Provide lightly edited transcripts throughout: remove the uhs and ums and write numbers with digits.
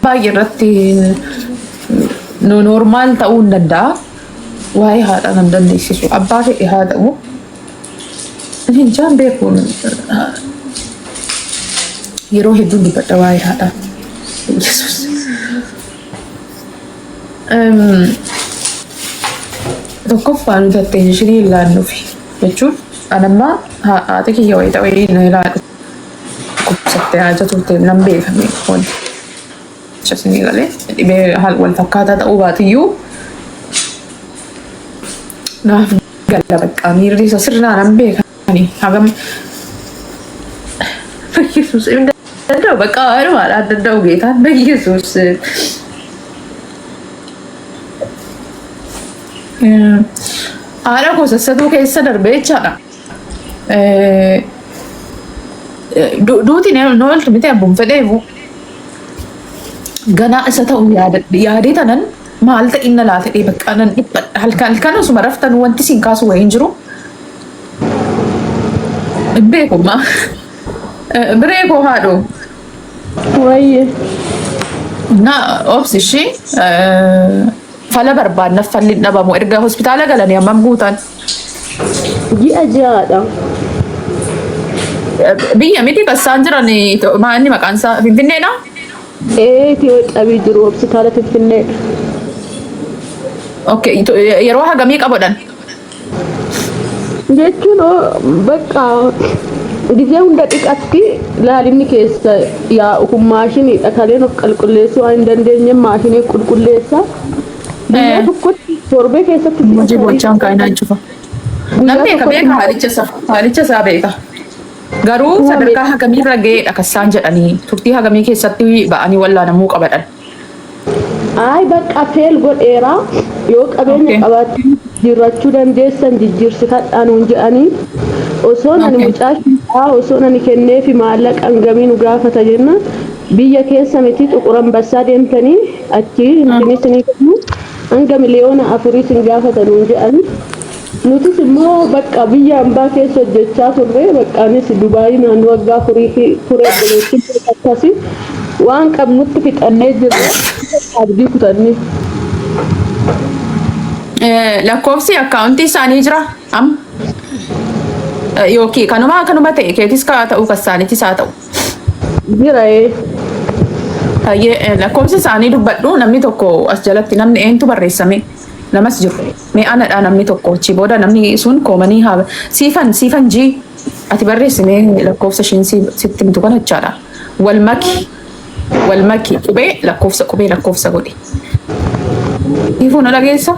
baay'ee irratti normal ta'uu hin danda'a. Waa'ee haadhaa nan dandeessisu. Abbaa fedhe haa ta'u. Hin jaan beeku yeroo hedduun dubbadha waa'ee haadhaa. Yesuus. Tokkoffaa nuti attention hin laannufi jechuun anammaa haati kiyya wayii ta'uu na ilaa dhukkubsattee haja turte nan beekame wanti isinii galee dhibee wal fakkaataa ta'uu baatiyyuu naaf gala bakka miirri isa sirnaa nan beekani hagam Yesuus hin danda'u bakka waanuma danda'u geetaan Yesuus. Haadha koo sassatuu keessa darbee jechaadha. Duuti nu ooltu miti abbum fedheefu. Ganaa isa ta'u yaadee tanan maal ta'inna laata dhee bakka nan dhiphadha. Halkan halkan osuma raftan wanti siin kaasu wayii hin jiru. Hin beeku ma. Biree koo haadhoo. Wayye. Na obsi ishii fala barbaadna falli hin dhabamu erga hospitaala galanii hammam guutan. Ji'a ja'adha. Biyya miti kan isaan jiran maanni maqaan isaa Finfinneedha. Ee Itiyoo cabii jiru hospitaala Finfinnee. Okay yeroo hagamii qabodhan. Jechuun bakka gizee hunda dhiqatti laalinni keessa yaa'u kun maashiniidha. Kaleen of qulqulleessuu waan hin dandeenye maashinii qulqulleessa. Guyyaa tokkotti torbee keessatti si'a Hojii sadii gochaan kaa'inaan cufa. Guyyaa Nan beeka tokkotti beeka haalicha isaa haalicha isaa beeka. Garuu Kuma sadarkaa hagamiirra ga'eedha kan isaan jedhanii turtii hagamii keessatti ba'anii wallaanamuu qabadhan. Ayi bakka fail godheera yoo qabeenya qabaattanii jijjiirrachuu dandeessan jijjiirsifadhaa nuun jedhanii osoon ani mucaa kiyyaa osoon ani kenneefi maallaqa hangamii nu gaafata jenna biyya keessa miti Xuqur Ambassaa deemtanii achii intini isinii kennu hanga miliyoona afurii isin gaafata nuun jedhanii Nutis immoo bakka biyya ambaa keessa hojjechaa turre bakka anis Dubaayii naannoo waggaa afurii ture obboleettiin koo akkasi waan qabnutti fixannee jirra abdii kutannee. Lakkoofsi akkaawuntii isaanii jira amma yookiin kanuma kanuma ta'e keetis haa ta'u kan isaaniitis haa ta'u. Jira ee. Hayyee lakkoofsa isaanii dubbadhu namni tokko as jalatti namni eentu barreessame namas jiru. Mee anadha namni tokko achi booda namni sun koomanii haa siifan siifan jii ati barreessi mee lakkoofsa ishiin sitti himtu kana jechaadha. Wal maki wal maki qubee lakkoofsa qubee lakkoofsa godhi. Siifuu na dhageessa?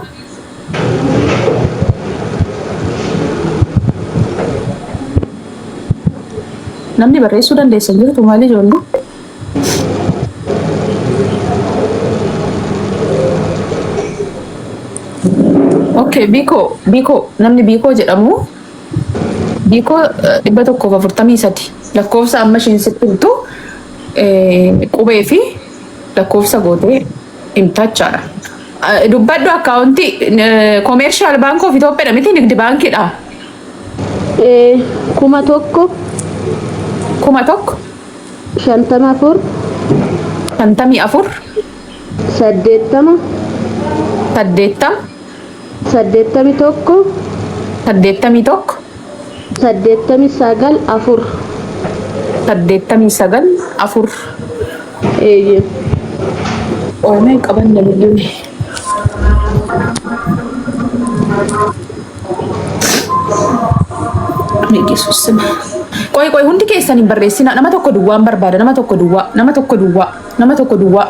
Namni barreessuu dandeessan jirtu maali ijoollee? Okay, Biko, Biko, namni Biko jedhamu Biko 143 lakkoofsa amma isheen sitti himtu qubee fi lakkoofsa gootee himta jechaadha. Dubbadhu akkaawuntii Commercial Bank of Itoophiyaadha miti Nigdi Baankiidha. 1000. 1000. 54. 54. 80. 80. 81. 81. 89 4. 89 4. Eeyyee. Oomeen qaban namni. Yesuus ስም. Qoy qoy hundi keessan hin barreessina nama tokko duwwaan barbaada nama tokko duwwaa nama tokko duwwaa nama tokko duwwaa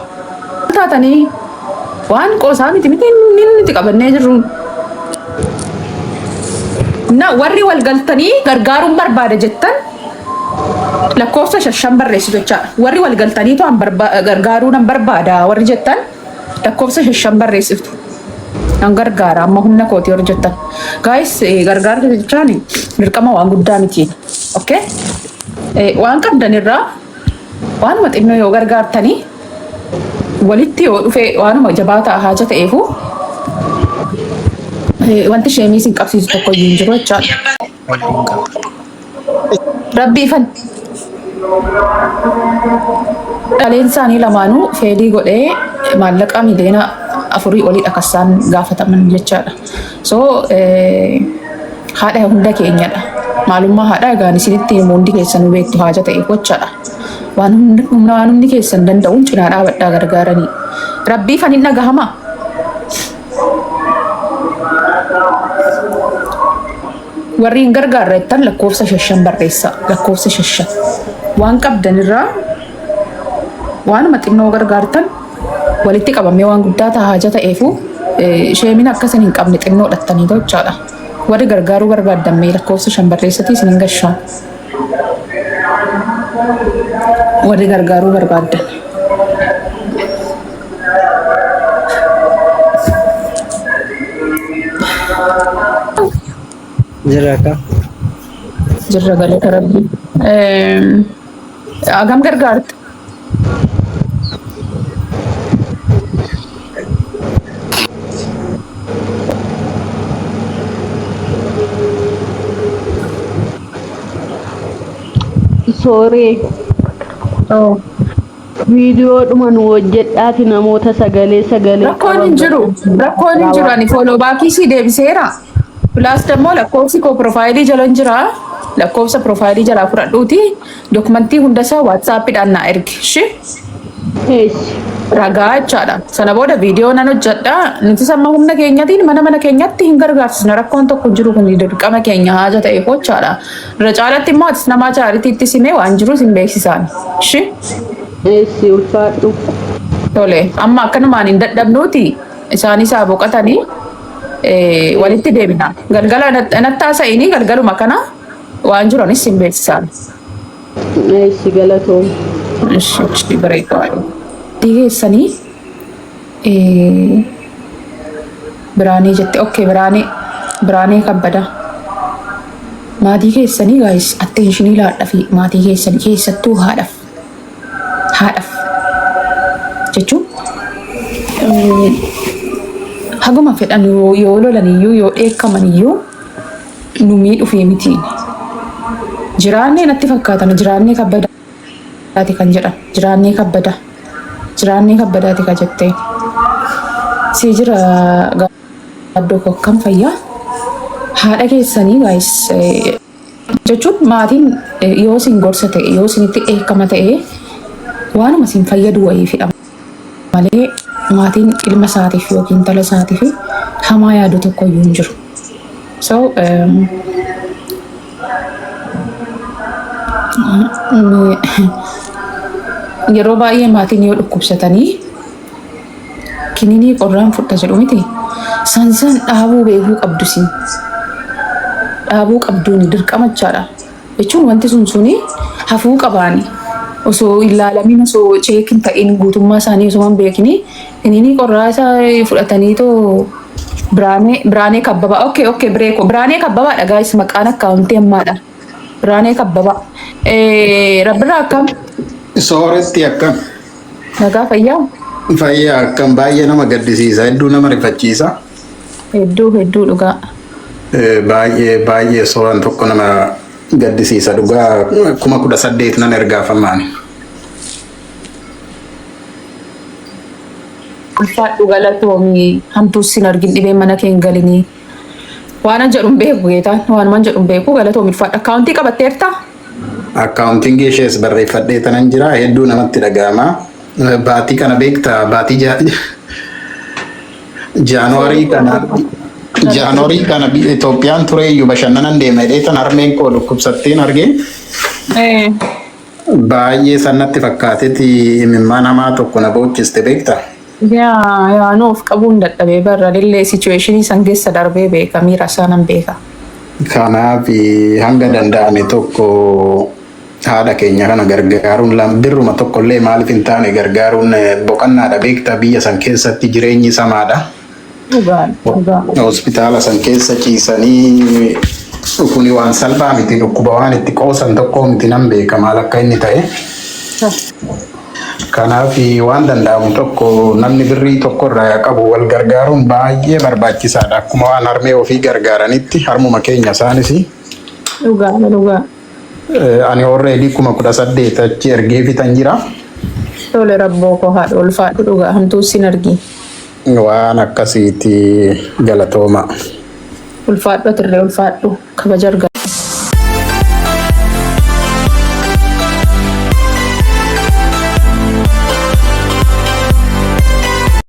taatanii waan qoosaa miti miti inni nuti qabannee jirru. Na warri wal galtanii gargaaruun barbaada jettan lakkoofsa shashan barreessitu jechaadha. Warri wal galtaniitu an gargaaruu nan barbaada warri jettan lakkoofsa shashan barreessitu. Nan gargaara amma humna kooti warri jettan. Guys gargaarsa jechaan dirqama waan guddaa miti. Okay? Waan qabdan irraa waanuma xinnoo yoo gargaartanii walitti yoo dhufe waanuma jabaa ta'a haaja ta'eefu wanti sheemii isin qabsiisu tokko iyyuu hin jiru jechaadha. Rabbii fan. Dhaleen isaanii lamaanuu fail godhee maallaqa 4 miiliyoona oliidha kan isaan gaafataman jechaadha. So haadha hunda keenyadha. Maalummaa haadhaa egaan isinitti himu, hundi keessanuu beektu haaja ta'e gochaadha. Waan humni keessan danda'uun cinaa dhaabadhaa gargaaranii. Rabbii fan hin dhagahama. Warri hin gargaarre jettan lakkoofsa shashan barreessa. Lakkoofsa shashan. Waan qabdan irraa waanuma xinnoo gargaartan walitti qabamee waan guddaa ta'a haaja ta'eefu sheemin akkasin hin qabne xinnoo dhattanii jechaadha. Warri gargaaruu barbaaddan mee lakkoofsa shan barreessatii isin hin gashaa. Warri gargaaruu barbaaddan. Jira akka. Jirra, galata Rabbi. Hagam gargaarta? Sorry. Oh. Viidiyoodhuma nu hojjedhaati namoota sagalee sagalee Rakkoon hin jiru. Rakkoon hin jiru. Ani follow back si deebiseera. Plus immoo lakkoofsi koo profile jala hin jira. Lakkoofsa profile jalaa fudhadhuuti document hundasaa WhatsAppiidhaan naa ergi. Shi? Eessi. Ragaa jechaadha. Sana booda viidiyoo nan hojjedha. Nuti amma humna keenyatiin mana mana keenyatti hin gargaarsisna. Rakkoon tokko hin jiru, kun dirqama keenya haaja ta'e gochaadha. Irra caalatti immoo atis namaa charityitti simee waan jirus hin beeksisaan. Shi? Eessi, ulfaadhu. Tole, amma akkanumaan hin dadhabnuuti isaanis haa boqotanii walitti deebina. Galgala natti haasa'inii, galgaluma kana waan jiranis hin beeksisaan. Eessi, galatoom. Ishi bareedaa. Dhiyeessanii Biraanee jette. Okay, Biraanee, Biraanee Kabbadaa. Maatii keessanii guys attention laadhaa fi maatii keessanii, keessattuu haadhaaf. Haadhaaf jechuun haguma fedhan yoo lolaniyyuu, yoo dheekkamaniyyuu, nu miidhuufii miti. Jiraannee natti fakkaatan, Jiraannee Kabbadaati kan jedhan. Jiraannee Kabbadaa. Jiraannee Kabbadaati kan jettee. Si jira gaaddoo koo, akkam fayyaa? Haadha keessanii guys jechuun maatiin yoo isin gorsa ta'e, yoo isinitti dheekkama ta'e, waanuma isin fayyadu wayii fidha malee maatiin ilma isaatiif yookiin intala isaatiif hamaa yaadu tokko iyyuu hin jiru. So yeroo baay'ee maatiin yoo dhukkubsatanii kininii qorraan fudha jedhu miti. Sansan dhaabuu beekuu qabdu sin. Dhaabuu qabduuni dirqama jechaadha. Jechuun wanti sun suni hafuu qabaani. Osoo ilaalamin, osoo check hin ta'in, guutummaa isaanii osoo hin beekini kininii qorraa isaa fudhatanii too. Biraanee, Biraanee Kabbabaa. Okay, Bireeko. Biraanee Kabbabaadha guys, maqaan account ammaadha. Biraanee Kabbabaa. Rabbirraa akkam? Sooretti, akkam? Nagaa, fayyaa? Fayyaa, akkam? Baay'ee nama gaddisiisa, hedduu nama rifachiisa. Hedduu hedduu, dhugaa. Baay'ee baay'ee sooraan tokko nama gaddisiisa dhugaa. 18,000 nan ergaafamaani. Ulfaadhu, galatoomii, hamtuu sin argin, dhibeen mana kee hin galinii. Waan an jedhu hin beeku geetaan, waan jedhu hin beeku, galatoomii, ulfaadhu. Account qabatteertaa? Accounting ishees barreeffadhee tanan jira, hedduu namatti dhaga'ama. Baatii kana beektaa, baatii January kana biyya Itoophiyaan ture iyyuu bashannanan deema jedhee tan harmeen koo dhukkubsatteen argee. Baay'ee sannatti fakkaateeti imimmaan hamaa tokko na boochiste, beektaa? Yaa, nuuf qabuun dadhabee barra illee situation san keessa darbee beeka, miira isaa nan beeka. Kanaaf hanga danda'ame tokko haadha keenya kana gargaaruun birruma tokkollee maaliif hin taane gargaaruun boqonnaadha, beektaa, biyya san keessatti jireenyi samaadha. Dhugaa dhugaa. Hospitaala san keessa ciisanii kuni waan salphaa miti, dhukkuba waan itti qoosan tokko miti, nan beeka maal akka inni ta'e. Kanaaf waan danda'amu tokko namni birrii tokko irraa qabu wal gargaaruun baay'ee barbaachisaadha. Akkuma waan harmee ofii gargaaranitti harmuma keenya isaanis. Dhugaa dhugaa. Ani already 18,000 achi ergee fitan jira. Tole rabboo koo haadha ulfaadhu dhugaa hamtuu sin argi. Waan akkasiiti, galatooma. Ulfaadhu, atirree ulfaadhu, kabaja argaa.